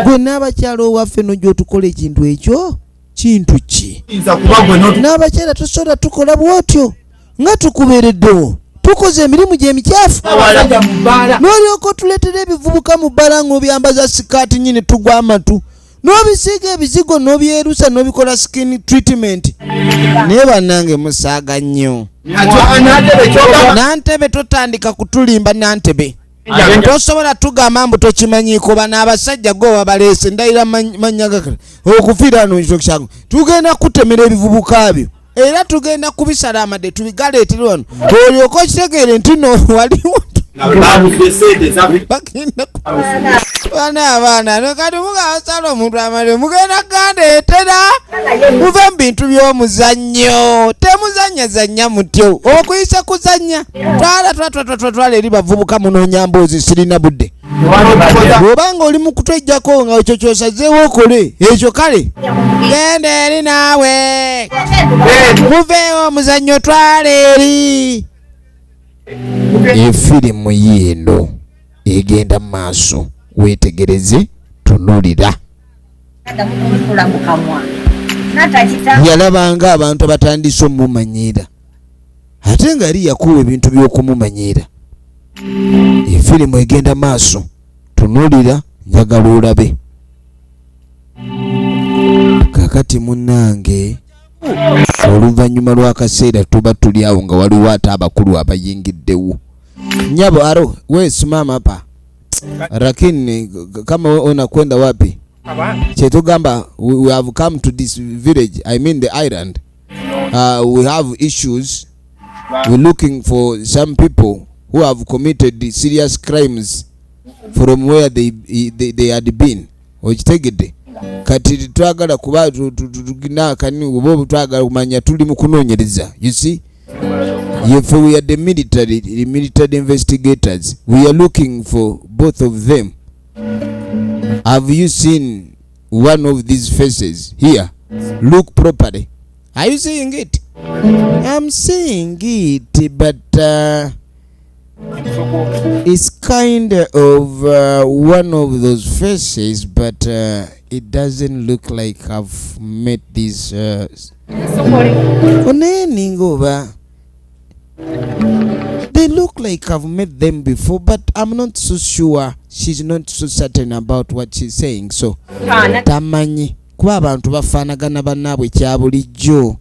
gwe n'abakyala owaffe nojja otukola ekintu ekyo. Kintu ki? Oyinza kuba gwe n'otu- N'abakyala tosobola tukola bwotyo nga tukubeereddewo, tukoze emirimu gyemikyafu, n'olyoka otuleetera ebivubuka mu bbala ng'obyambaza sikaati nyini, tugwa amatu, n'obisiiga ebizigo, n'obyerusa, n'obikola skin treatment. Naye bannange musaaga nnyo. Nantebe kyogamba. Nantebe, totandika kutulimba. Nantebe, tosobola tugamba mbu tokimanyiiko. Bano abasajja gwe babaleese, ndayira mannya gakala okufiira no ekyo kyangu. Tugenda kutemera ebivubuka byo era tugenda kubisala amadde tubigaleetere wano olyoka okitegeere nti no waliwo. Baludde sente zaffe. Bagenda bana abaana no kati mugabasala omuntu amale mugenda gandeetera. Muve mu bintu by'omuzannyo, temuzannyazannya mutyo okuyisa kuzannya. Twala twatwatwatwala eri bavubuka, munoonya mboozi, sirina budde. Bw'obanga oli mu kutwejjako nga ekyo kyosazeewo okole ekyo, kale genda eri naawe. Muveewo omuzannyo, twala eri. Efirimu yiino egenda mu maaso, weetegereze, tunulira. Mukula mu kamwa natakita. Yalabanga abantu abatandise omumanyira, ate nga yali yakuwa ebintu by'okumumanyira. Efirimu egenda maaso, tunulira, njagala olabe. Kakati munnange, oluvannyuma lw'akaseera tuba tuli awo nga waliwo ate abakulu abayingiddewo. Nyabo, aro we simama hapa, lakini kama wewe unakwenda wapi? Kyetugamba we have come to this village, I mean the island. We have issues. We're looking for some people who have committed serious crimes from where they had been. Okitegedde? Kati twagala kuba nakani oba twagala kumanya, tuli mu kunoonyereza. You see, if we are the military investigators, we are looking for both of them. Have you seen one of these faces here? Look properly. Are you seeing it? I'm seeing it, but it's kind of one of those faces, but it doesn't look like I've met this. Onaye ninga oba they look like I've met them before, but I'm not so sure. She's not so certain about what she's saying, so tamanyi kuba abantu bafaanagana bannaabwe kya bulijjo,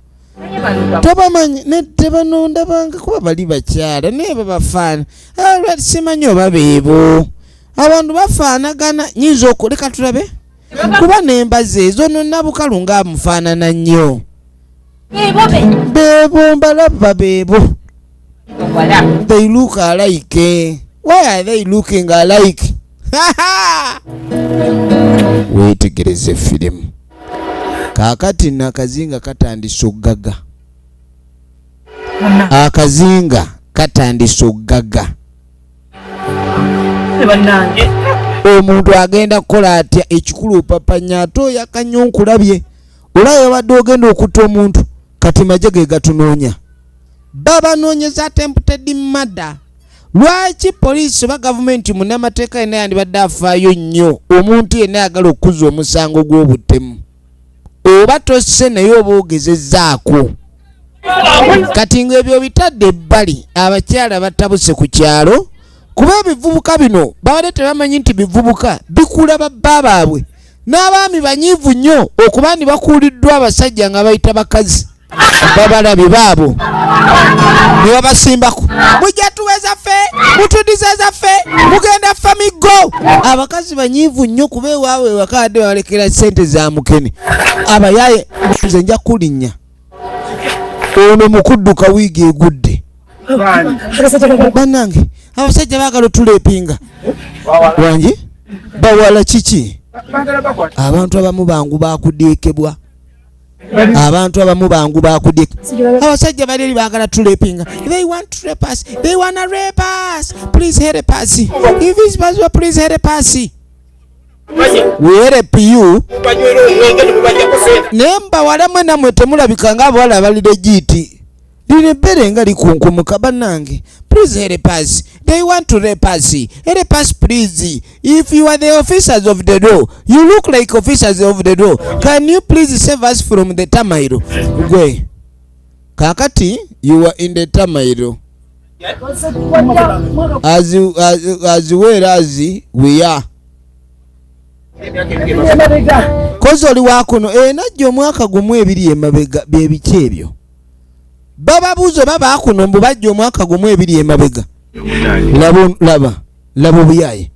tobamanyi nedde. Bano ndabanga kuba bali bakyala naye babafaana. Ah, simanyi oba beebo. Abantu bafaanagana, nyinza okuleka tulabe kuba n'embazi ezo no Nabukalu ngaamufaanana nnyo. Beebo, mbalaba beebo. They look alike. Why are they looking alike? Weetegereze firimu. Kaakati nno akazinga katandise oggaga, akazinga katandise oggaga. Bannange. Omuntu agenda kukola atya? Ekikulu opapanya ate oyakanya nkulabye olaba obadde ogenda okutta omuntu. Kati majje ge gatunoonya, babanoonyeza attempted murder. Lwaki poliisi oba gavumenti, munnamateeka yenna yandibadde afaayo nnyo omuntu yenna ayagala okuzza omusango gw'obutemu, oba tosse naye oba ogezezzaako. Kati ng'ebyo bitadde ebbali, abakyala batabuse ku kyalo kuba ebivubuka bino babadde tebamanyi nti bivubuka bikuula babba baabwe n'abaami banyiivu nnyo okuba ndi bakuuliddwa abasajja nga bayita bakazi babalabye baabo ne babasimbako, mujja tuweza ffe, mutudiza zaffe, mugenda ffa miggo. Abakazi banyiivu nnyo kuba ewaabwe ewaka badde babalekera sente za mukene. Abayaye, nze nja kulinnya ono mu kudduka wiigi egudde. Bannange, Abasajja baagala otuleepinga. Wangi bawala kiki? Abantu abamu bangu bakudiikibwa, abantu abamu bangu bakudiika. Abasajja bali eri baagala tulepinga. They want to rape us, they wanna rape us. Please help us. If it's possible, please help us. We help you. Naye mbawala mwe namwe temulabika ng'abawala abali legit. Lino ebbere nga likunkumuka bannange. Please help us, they want to rape us. Help us please. If you are the officers of the law, you look like officers of the law, can you please save us from the turmoil? Gwe kakati you are in the turmoil as well as we are. Kozi oli wakuno e najja omwaka gumu ebiri emabega. Byebiki ebyo bababuuza oba baakuno mbu bajja omwaka gumu ebiri emabega. Laba, laba, laba obuyaye.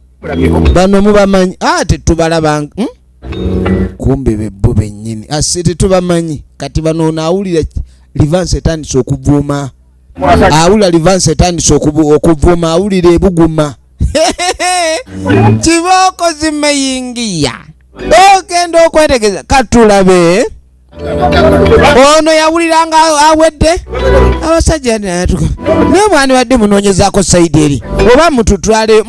Bano mubamanyi? Ah, tetubalaba, Kumbe bebbo bennyini ase tetubamanyi. Kati bano ono awulira livansi etandise okuvuuma, awulira livansi etandise okuvuuma, awulira ebuguma. Kibooko zimeyingiya ogenda okwetegeza. Katulabe ono yawulira nga awedde abasajja natuka naye mwani badde munoonyezaako side eri oba mututwale.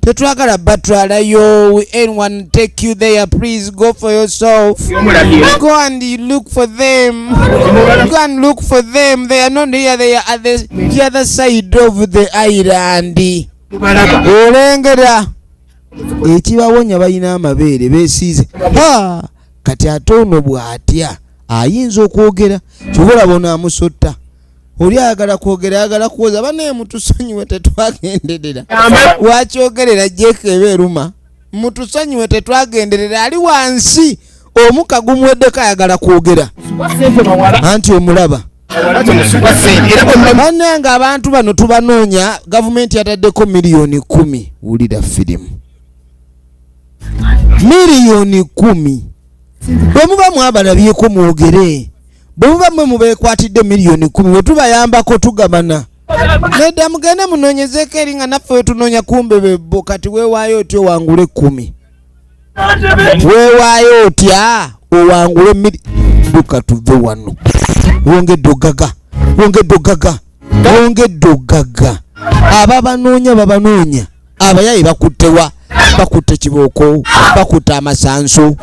Tetwagala batwalayo. We anyone take you there. Please go for yourself. Go and look for them. Go and look for them. They are not here. They are at the other side of the island. Olengera ekibawonya balina amabeere beesiize. Ha! Kati ate ono bw'atya ayinza okwogera kyova ono amusotta oli ayagala kwogera, ayagala kuwoza banaye mutusonyiwe tetwagenderera. Wakyogerera jeka eba eruma. Mutusonyiwe tetwagenderera. Ali wansi omuka gumuweddeko ayagala kwogera anti omulaba. Bannange abantu bano tubanoonya. Gavumenti yataddeko miliyoni 10. Wulira firimu, miliyoni 10. Bwe muba mwabalabyeko mwogere. Bwe muba mwe mubeekwatidde miliyoni 10 bwe tubayambako tugabana. Nedda mugende munoonyezeeko eri nga naffe wetunoonya. Kumbe bebbo. Kati weewaayo otya owangule 10? Weewaayo otya owangule mili? Duka tuve wano. Wongedde ogaga, wongedde ogaga, wongedde ogaga. Ababanoonya babanoonya. Abayayi bakuttewa? Bakutte kibooko, bakutte amasanso.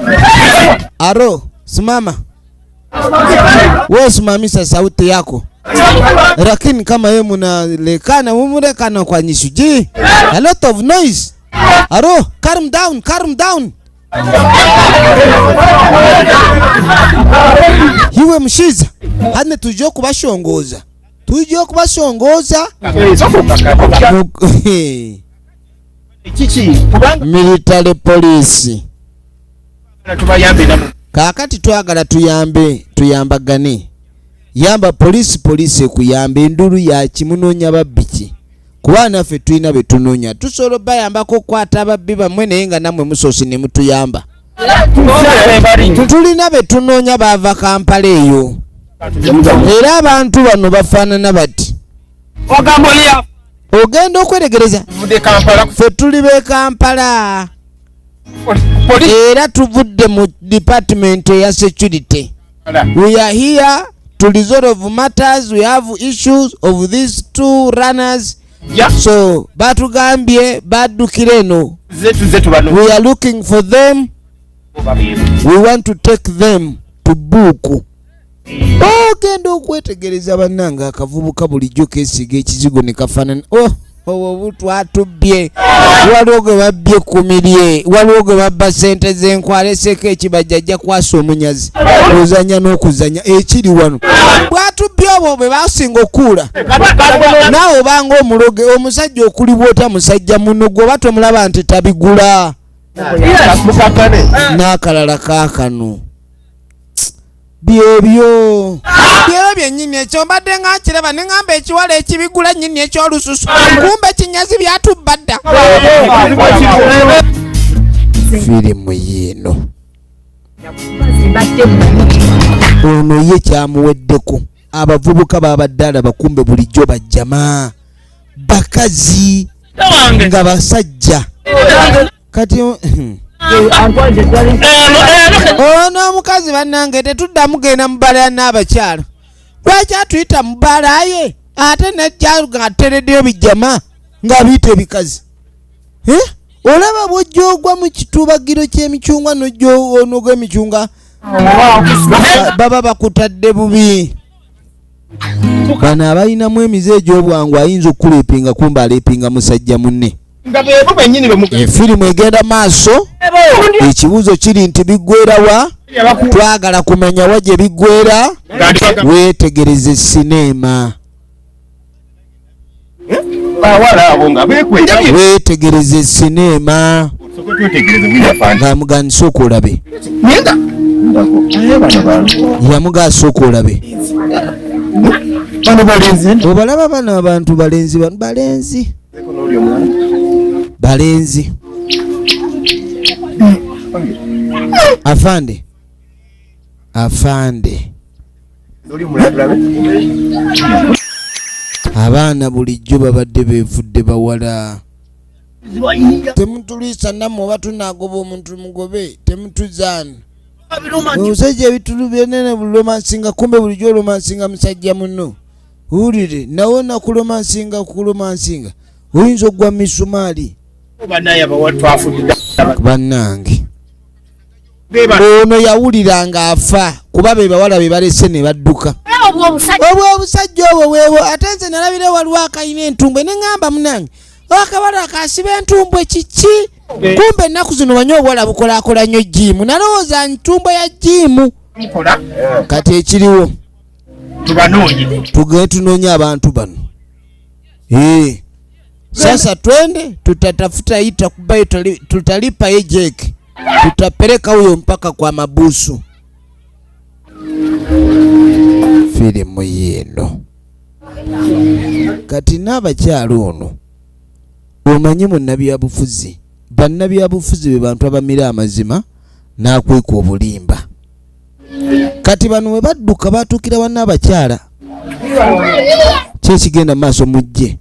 Aro simama wewe, simamisha sauti yako, lakini kama ye munalekana mumulekana kwa nyisuji a lot of noise. Aro, calm down, calm down. Iwe mushiza hane tujja okubashongoza, tujja okubashongoza. Kiki kubanga Military police. Tubayambe nabo. Kaakati twagala tuyambe, tuyambagane. Yamba poliisi, poliisi ekuyamba. Endulu yakimunoonya babbi kuba naffe tulina be tunoonya. Tusobola obayambako okukwata ababbi bammwe naye nga nammwe musoose ne mutuyamba. Tulina be tunoonya baava Kampala eyo era abantu bano bafaanana bati. Ogamba oli Ogenda okweregereza. Avudde Kampala. Ffe tuli b'e Kampala. Poliisi. Era tuvudde mu department eya security. We are here to resolve matters. We have issues of these two runners. Ya. So batugambye baddukira eno. Ze tuze tubano. We are looking for them. We want to take them to book. Ogenda okwetegereza bannange akavubuka bulijjo kesiga ekizigo ne kafaanana. Oh, obwo butwatubbye. Waliwo gwe babbye kumirye, waliwo gwe babba sente z'enkwaleseko ekibajja ajja kwasa omunyazi ozanya n'okuzanya ekiri wano. Bwatubbye obwo bwe basinga okuula naawe obanga omuloge omusajja okulibwa ota musajja muno gwe oba tomulaba nti tabigula. Mukakane. N'akalala kaakano byebyo byebyo byennyini. Ekyo mbadde nga nkiraba ne ŋŋamba ekiwala ekibigula nnyini ekyolususu kumbe kinyazi byatubba dda. Firimu yiino. Mbadde mmanyi. Ono ye kyamuweddeko abavubuka babadde alaba kumbe bulijjo bajjama. Bakazi nga basajja kati ono omukazi bannange tetuddamu genda mu bbaala n'abakyala. Lwaki atuyita mu bbaala ye ate najja ng'atereddeyo bijjama ng'abiyita ebikazi? Eh? Olaba bw'ojja ogwa mu kituubagiro ky'emicungwa n'ojja onoga emicungwa, baba bakutadde bubi. Bano abalinamu emize egy'obwangu ayinza okukuleepinga, kumba aleepinga musajja munne. Nga bebo bennyini bwe Efirimu egenda maaso. Ekibuuzo kiri nti biggwera wa? Twagala kumanya wa gye biggwera. Weetegereze sineema. Bawala abo nga beekweka. Weetegereze sineema. Soka twetegereze bwira. Ng'amugamba sooka olabe. Naye nga aye bano bantu Yamugaa sooka olabe. Bano balenzi. Obalaba bano abantu balenzi, bano balenzi. N'oli omwana. Balenzi. Afande, afande. N'oli omulala tulabe. Abaana bulijjo babadde beefudde bawala. Temutuliisa nammwe, oba tunaagoba omuntu mugobe, temutuzaana. Omusajja ebitulu byenene bulomansinga, kumbe bulijjo olomansinga musajja muno. Wulire nawe nakulomansinga, kulomansinga oyinza okugwa mu misumaali. Banaye abawa twafudde. Bannange. Beba. Ono yawulira ng'afa kuba be bawala be balese ne badduka. Obwo obusajja. Obwo obusajja obwo bwebwo. Ate nze nalabire waliwo akayina entumbwe ne ŋŋamba, munange, akawala akasiba entumbwe kiki? Kumbe ennaku zino manyi obuwala bukolakola nnyo gym, nalowooza ntumbwe ya gym. Mukola. Kati ekiriwo, Tubanoonye. Tugende tunoonye abantu bano. Eh. Sasa twende tutatafuta hii takubali, tutalipa hii jeki, tutapeleka huyo mpaka kwa mabusu. Firimu yino kati n'abakyala ono omanyi munnabyabufuzi, bannabyabufuzi be bantu abamira amazima n'akweka obulimba. Kati bano we badduka batuukira banna abakyala, kyekigenda maaso mujje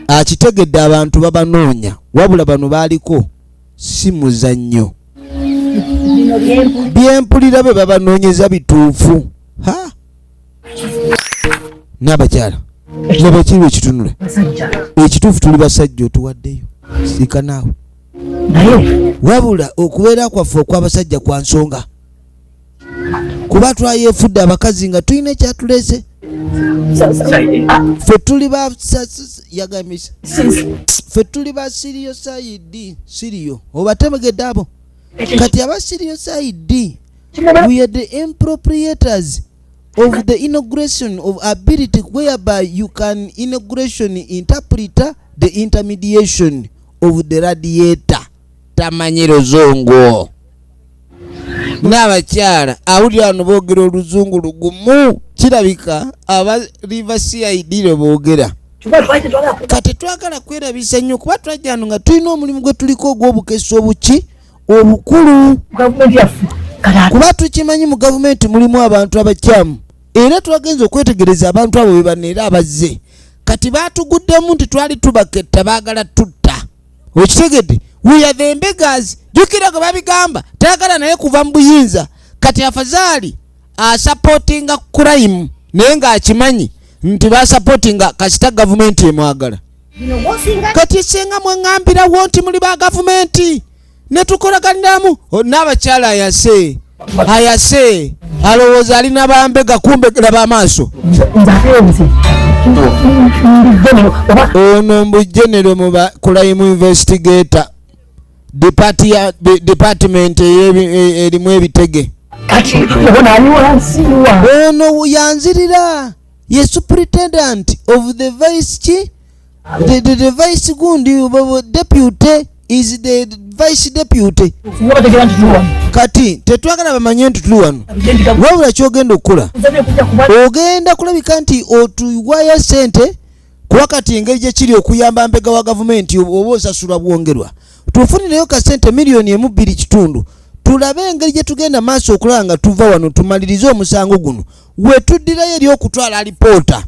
akitegedde abantu babanoonya, wabula bano baaliko si muzannyo. Byempulira bwe babanoonyeza bituufu. Ha, n'abakyala laba kiri ekitunule ekituufu, tuli basajja, otuwaddeyo siika naawe. Wabula okubeera kwaffe okw'abasajja kwa nsonga, kuba twayefudde abakazi nga tulina ekyatulese. Ffe tuli ba yagambisa, ffe tuli ba serious side, serious obatemegedde abo. Kati aba serious side, we are the impropriators of the inauguration of ability whereby you can inauguration interpreter the intermediation of the radiator. Tamanyi luzungu. N'abakyala awulira wano boogera oluzungu lugumu, kirabika aba river CID lwe boogera. Kati twagala kwerabisa nnyo kuba twajja wano nga tulina omulimu gwe tuliko ogw'obukesi obuki obukulu, Gavumenti yaffe kati kuba tukimanyi mu gavumenti mulimu abantu abakyamu, era twagenza okwetegereza abantu abo be bano era abazze. Kati baatuguddemu nti twali tubaketta, baagala tutta. Okitegedde? We are the embeggars. Jjukira gwe babigamba tayagala naye kuva mu buyinza. Kati afazaali asupportinga crime naye ng'akimanyi nti basupportinga kasita gavumenti emwagala. Kati singa mweŋŋambirawo nti muli ba gavumenti ne tukolaganiramu. N'abakyala ayase ayase alowooza alina bambega, kumbe laba amaaso. Nze ate nze ndi oba Ono mbu general mu ba crime investigator department erimu ebitege. Kati obona ali wansi wa Ono yanzirira ye superintendent of the vice ki the vice gundi deputy is the vice deputy. Singa bategeera nti tuli wano. Kati tetwagala bamanye nti tuli wano, wabula kyogenda okukola, Nzabye kujja kuba ogenda kulabika nti otuwayo sente, kuba kati engeri gyekiri okuyamba mbega wa gavumenti oba osasulwa bwongerwa, tufunireyo ka sente miliyoni 1.2 kitundu, tulabe engeri gye tugenda maaso okulaba nga tuva wano tumalirize omusango guno. We tuddirayo eri okutwala alipoota.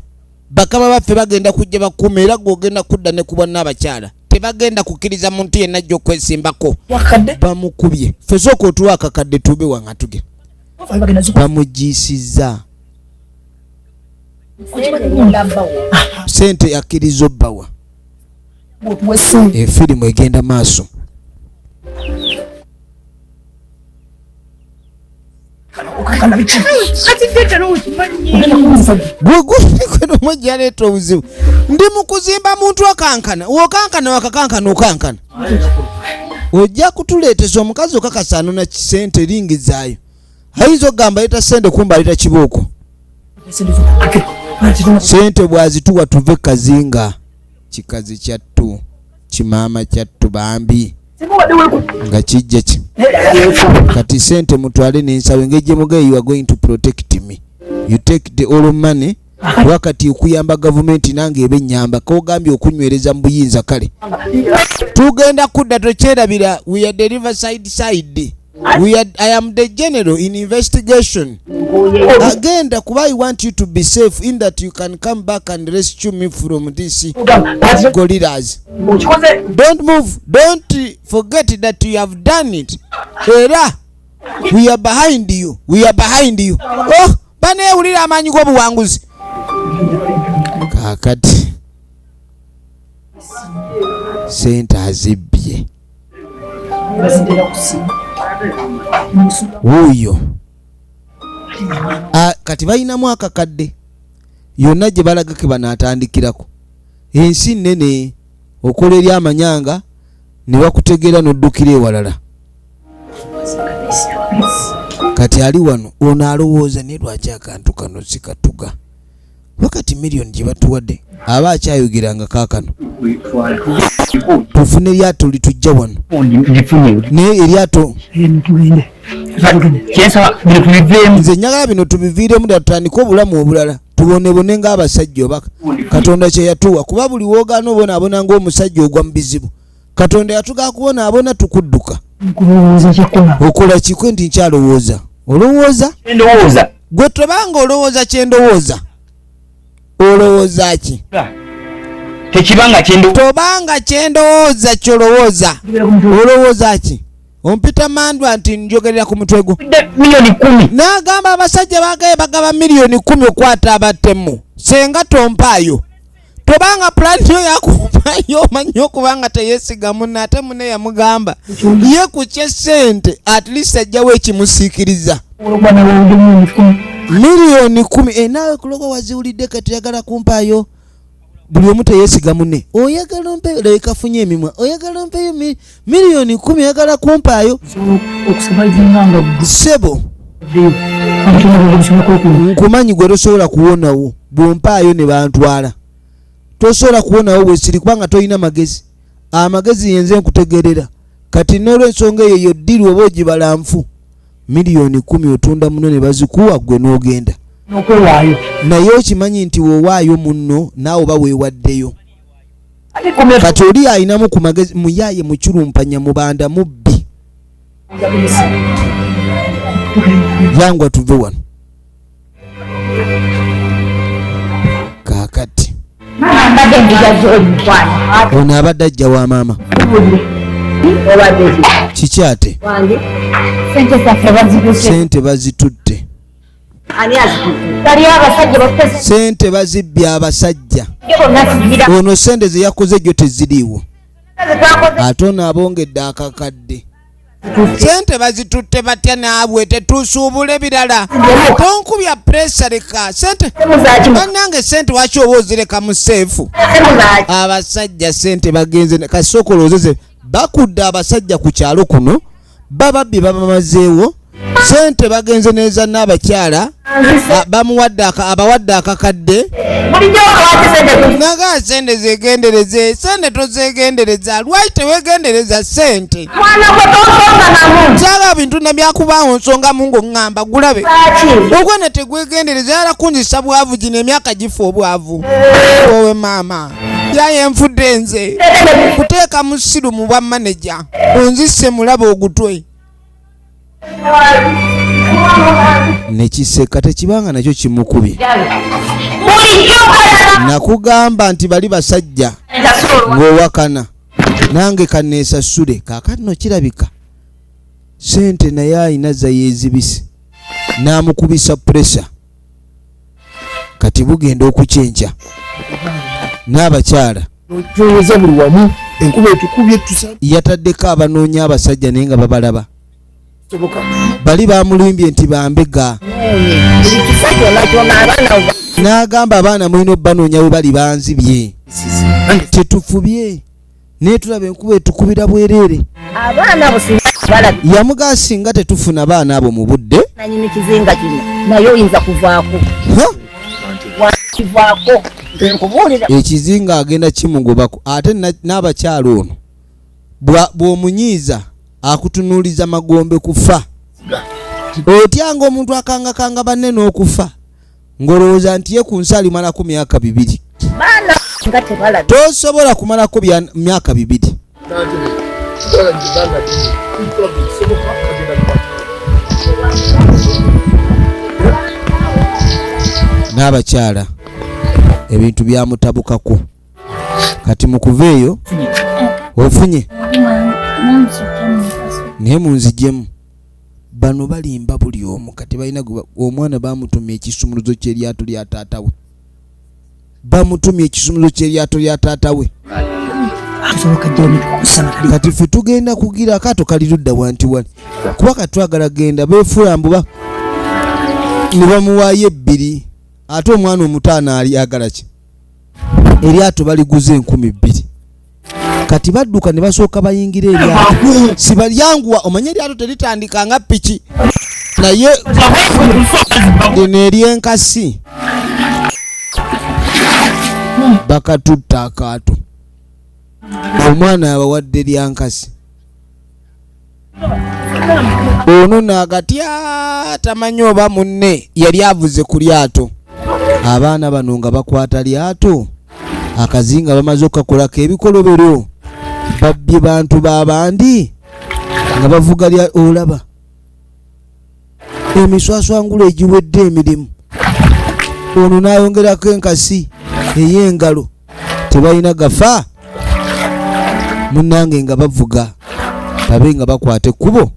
Bakama baffe bagenda kujja bakuuma, era gwe ogenda kudda ne ku bonna abakyala. Tebagenda kukkiriza muntu yenna ajja okwesimbako. Wakadde. Bamukubye. Ffe sooka otuwa akakadde tube wanga tuge. Bagenda Bamugiisizza. Sente akkiriza obbawa. Otuwa sente. Efirimu egenda maaso. Okakana biki? Ogenda kunfa. Gwegwegwe aleeta obuzibu. Ndi mu kuzimba muntu, okankana, okankana, wakakankana, okankana. Ojja kutuleeteza omukazi okakasa anona kisente ringizaayo. Ayinza okugamba leeta sente, kumba aleeta kibooko. Sente zo. Sente bw'azituwa tuve kazinga. Kikazi kyattu, kimaama kyattu bambi. Singa wadde weku. Nga kijja ki kati sente mutwale n'ensawo engeri gye mugaye. You are going to protect me, you take the all money. Wakati okuyamba gavumenti nange eba ennyamba kogambye okunywereza mu buyinza. Kale tugenda kudda, tokyerabira, we are the riverside side. We are, I am the general in investigation. Agenda kuba I want you to be safe in that you can come back and rescue me from this gorillas. Okikoze. Don't move, don't forget that you have done it. Era we are behind you, we are behind you. Oh, baneewulira amaanyi g'obuwanguzi. Kaakati sente azibbye. Bazitera kusiba. Wuuyo. Ah, kati balinamu akakadde yonna gye balaga ke banaatandikirako. Ensi nnene, okola eri amanyanga ne bakutegeera n'oddukira ewalala. Kati ali wano ono alowooza, naye lwaki akantu kano sikatuga? Wakati miliyoni gye batuwadde aba akyayogeranga kaakano tufune eryato litujja wano. Ngifunye. Naye eryato Tugende. Kyensaba bino tubiveemu. Nze njagala bino tubiviiremu ddala, tutandike obulamu obulala, tubonebone ng'abasajja oba Katonda kye yatuwa, kuba buli woogaana obonaabona ng'omusajja ogwa mu bizibu. Katonda yatugaa kubonaabona tukudduka. Nkulowooza kyakola. Okola kikwe nti nkyalowooza, olowooza. Endowooza. Gwe tobanga olowooza kyendowooza, olowooza ki? Tekibanga kyendo. Tobanga kyendowooza kyolowooza, olowooza ki? Ompita mandwa nti njogerera ku mutwe gwo. 10 million. N'agamba abasajja bagaye bagaba 10 million okwata abatemu. Senga tompaayo, tobanga pulani yo yakumpaayo. Omanyi okubanga teyeesiga munne, ate munne yamugamba ye ku kyesente at least ajjawo ekimusiikiriza. Olwokuba nawawudde 10 million. 10 million enaawe kuloga waziwulidde. Kati oyagala kumpaayo, buli omu teyeesiga munne. Oyagala ompeyo, lekafunye emimwa, oyagala ompeyo 10 million, oyagala kumpaayo. Okusurvivinga nga gwe. Ssebo. Ddeyo. Abantu Nkumanyi gwe, tosobola kuwonawo bw'ompaayo ne bantwala. Tosobola kuwonawo bwesiri kubanga tolina magezi. Amagezi yenze nkutegerera. Kati n'olwensonga eyo, yo ddiru oba ogibala nfu. 10 million otunda muno ne bazikuwa gwe n'ogenda. N'okwewaayo. Naye okimanyi nti woowaayo munno naawe oba weewaddeyo. Ate komya. Kati oli alinamu ku magezi, muyaaye, mukulumpanya, mubanda, mubbi. Yangwa tuve wano kaakati. Maama, mbadde ndiga gy'oli mukwano. Ono abadde ajja wa maama. Obadde ki? Kiki ate? Wange. Sente zaffe baziguze. Sente bazitutte. Ani azitutte? Bali abasajja baffe. Sente bazibbye abasajja. Bonna sizira. Ono sente ze yakoze jjo teziriiwo. Twakoze. Ate ono abongedde akakadde. Sente bazitutte batya? Naabwe tetusuubula ebirala, tonkubya pressure, leka sente. Bannange, sente waki oba ozireka mu safe? Abasajja sente bagenze kasooka olowoozeze bakudde abasajja ku kyalo kuno, bababbi babamazeewo, sente bagenze neza n'abakyala. Bamuwadde abawadde akakadde. Bulijjo wakawate sente. Naga sente zegendereze, sente tozegendereza. Lwaki tewegendereza sente? Mwana gwe, tonsonga namu. Kyala bintu nabyakubaawo nsonga mu ng'oŋŋamba gulabe. Lwaki? Ogwana tegwegendereza yala kunzisa bwavu, gino emyaka gifa obwavu. Owe maama yaye nfudde nze kuteeka musiru mu bwa maneja, onzise mulaba ogutwe nekiseka tekibanga nakyo kimukubye. Muli. Bulijjo Nakugamba nti bali basajja ntasobolwa. Ng'owakana nange kaneesasule. Kaakati no kirabika sente naye alina zayeezibise n'amukubisa pressure. Kati bugenda okukyenkya n'abakyala. Tuweza buli wamu, enkuba etukubye tusa. Yataddeko abanoonya abasajja naye nga babalaba. Soboka. Bali bamulimbye nti bambega. Buli kifo kyonna kyonna abaana. N'agamba abaana mulina obbanoonya we bali, banzibye. Tetufubye naye tulaba enkuba etukubira bwereere. Abaana abo singa balabi. Yamugaa singa tetufuna baana abo mu budde. Nanyini kizinga kino naye oyinza kuvaako. Ha? Wakivaako, nkubuulira. Ekizinga agenda kimugobako ate n'abakyala ono bw'omunyiiza akutunuuliza magombe kufa. Otyanga omuntu akangakanga banne n'okufa ng'olowooza nti ye ku nsi alimalako myaka 2. Baana nga tebalabi. Tosobola kumalako bya myaka 2. Uganda soboka kagenda kukwata. N'abakyala ebintu byamutabukako. Kati mu kuva eyo ofunye naye munzijemu bano balimba buli omu. Kati balina omwana bamutumya ekisumuluzo ky'eryato lya taata we, bamutumya ekisumuluzo ky'eryato lya taata we. Tusoboka jjawo netukukusa nga tali. Kati ffe tugenda kugira akaato kali ludda wanti wali kuba katwagala genda beefuula mbuba ne bamuwaayo ebbiri ate omwana omutaano ali agala ki? Eryato baliguze 2000. Kati badduka ne basooka bayingira eryato sibalyanguwa. Omanye eryato teritandika nga piki naye lino eryenkasi bakatutta akaato. Omwana abawadde lyankasi ono naagatya tamanyi oba munne yali avuze ku lyato. Abaana bano nga bakwata lyato akazinga bamaze okukakolako ebikolobero babbye bantu b'abandi nga bavuga lya olaba emiswaswangula egiwedde emirimu. Ono n'ayongerako enkasi ey'engalo tebalina gafa munnange nga bavuga babe nga bakwata ekkubo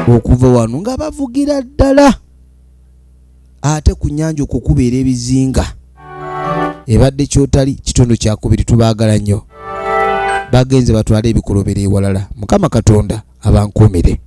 okuva wano nga bavugira ddala ate ku nnyanja okwo kubeera ebizinga ebadde kyotali kitundu kyakubiri. Tubaagala nnyo. Bagenze batwale ebikolobero ewalala. Mukama Katonda abankuumire.